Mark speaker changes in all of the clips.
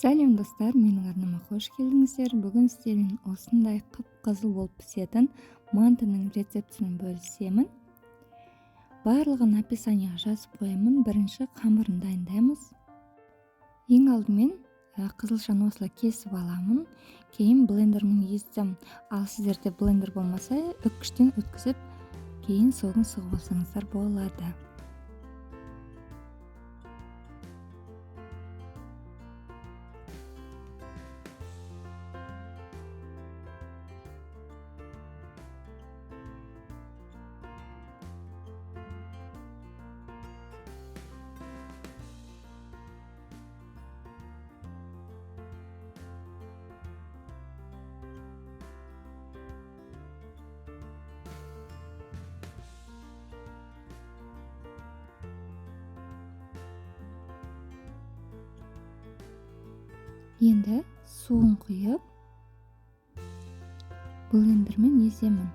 Speaker 1: Сәлем достар, менің арнама қош келдіңіздер. Бүгін сіздермен осындай қып-қызыл болып пісетін мантының рецептісімен бөлісемін. Барлығын описанияға жазып қоямын. Бірінші қамырын дайындаймыз. Ең алдымен қызылшаны осылай кесіп аламын. Кейін блендермен ездім. Ал сіздерде блендер болмаса, үккіштен өткізіп, кейін согын сұғып алсаңыздар болады. Енді суын құйып, блендермен еземін.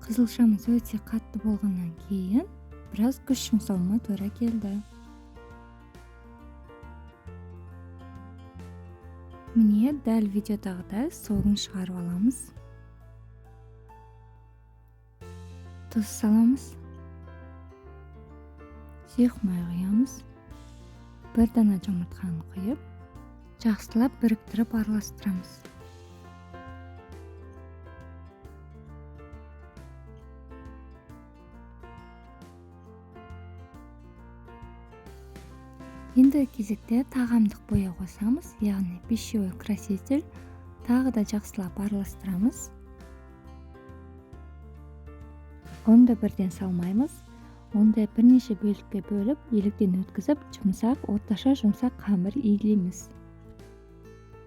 Speaker 1: Қызылшамыз өте қатты болғаннан кейін біраз күш жұмсауыма тура келді. Міне дәл видеодағыдай согын шығарып аламыз. Тұз саламыз. Сұйық май құямыз. Бір дана жұмыртқаны құйып, жақсылап біріктіріп араластырамыз. Енді кезекте тағамдық бояу қосамыз, яғни пищевой краситель. Тағы да жақсылап араластырамыз. Ұнды бірден салмаймыз. Ұнды бірнеше бөлікке бөліп, електен өткізіп, жұмсақ, орташа жұмсақ қамыр илейміз.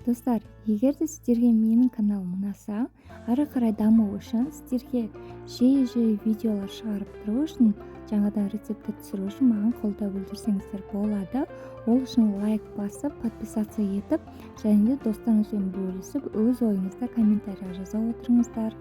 Speaker 1: Достар, егер де сіздерге менің каналым ұнаса, ары қарай даму үшін, сіздерге жиі-жиі видеолар шығарып тұру үшін, жаңадан рецепттер түсіру үшін маған қолдау білдірсеңіздер болады. Ол үшін лайк басып, подписаться етіп, және де достарыңызбен бөлісіп, өз ойыңызды комментарияға жаза отырыңыздар.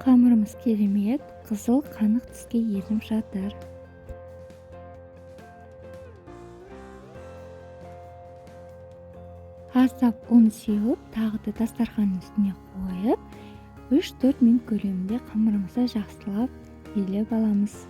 Speaker 1: Қамырымыз керемет, қызыл қанық түске еніп жатыр. Аздап ұн сеуіп, тағы да дастарханның үстіне қойып, 3-4 минут көлемінде қамырымызды жақсылап илеп аламыз.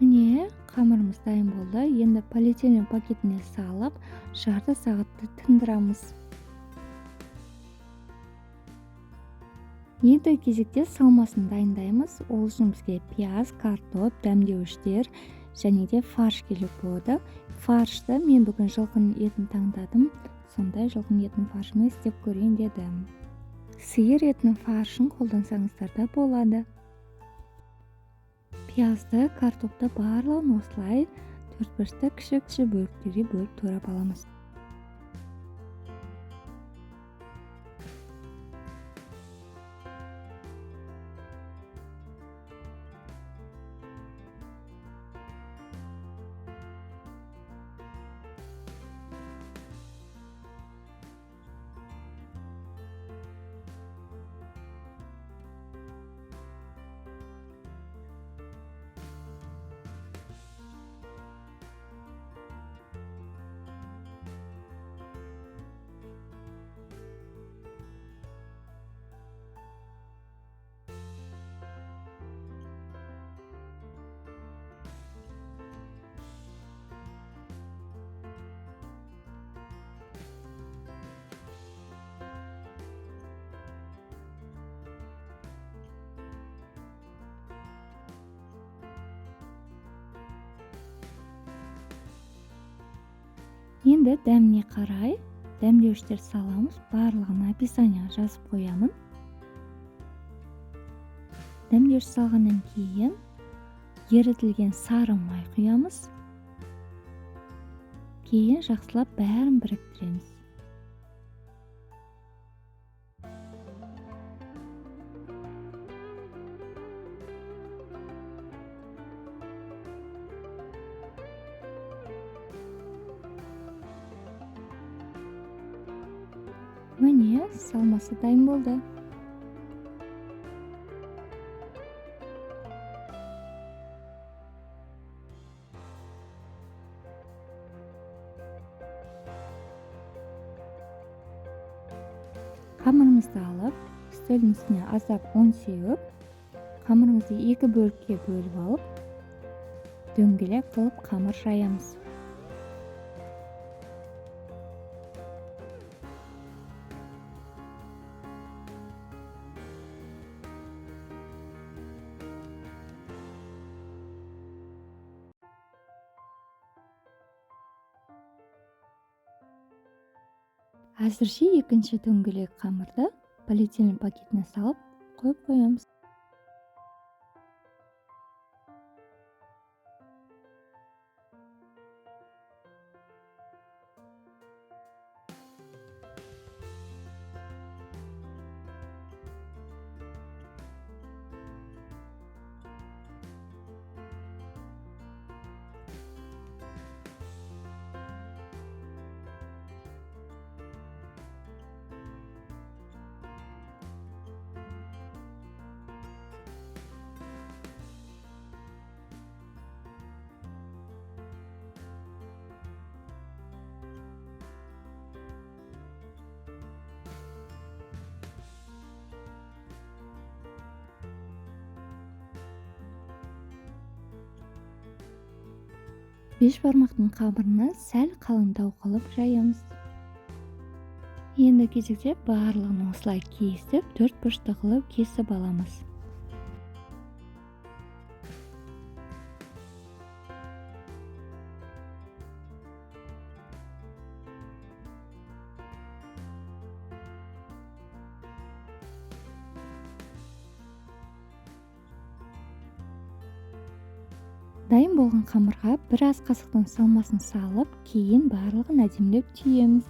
Speaker 1: Міне, қамырымыз дайын болды. Енді полиэтилен пакетіне салып, жарты сағатты тындырамыз. Енді кезекте салмасын дайындаймыз. Ол үшін бізге пияз, картоп, дәмдеуіштер және де фарш керек болады. Фаршты мен бүгін жылқының етін таңдадым. Сондай жылқының етінің фаршымен істеп көрейін дедім. Сиыр етінің фаршын қолдансаңыздар да болады. Пиязды, картопты барлығын осылай төртбұрышты кіші-кіші бөліктерге бөліп турап аламыз. Енді дәміне қарай дәмдеуіштер саламыз. Барлығын описанияға жазып қоямын. Дәмдеуіш салғаннан кейін ерітілген сары май құямыз. Кейін жақсылап бәрін біріктіреміз. Міне, салмасы дайын болды. Қамырымызды алып, үстелдің үстіне аздап ұн сеуіп, қамырымызды екі бөлікке бөліп алып, дөңгелек қылып қамыр жаямыз. Әзірше екінші дөңгелек қамырды полиэтилен пакетіне салып қойып қоямыз. Беш бармақтың қамырына сәл қалыңдау қылып жаямыз. Енді кезекте барлығын осылай кесіп, төрт бұрышты қылып кесіп аламыз. Дайын болған қамырға бір ас қасықтың салмасын салып, кейін барлығын әдемілеп түйеміз.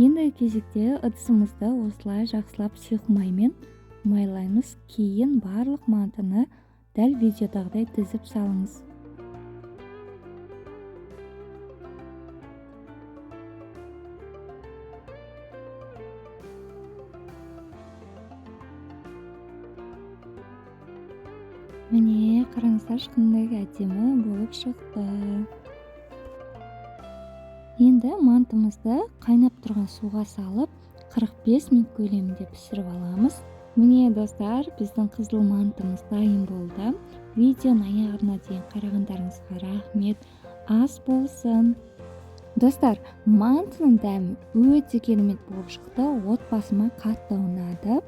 Speaker 1: Енді кезекте ыдысымызды осылай жақсылап сұйық маймен майлаймыз. Кейін барлық мантыны дәл видеодағыдай тізіп салыңыз. Міне, қараңыздаршы, қандай әдемі болып шықты. Енді мантымызды қайнап тұрған суға салып, 45 минут көлемінде пісіріп аламыз. Міне, достар, біздің қызыл мантымыз дайын болды. Видеоның аяғына дейін қарағандарыңызға рахмет. Ас болсын. Достар, мантының дәмі өте керемет болып шықты. Отбасыма қатты ұнады.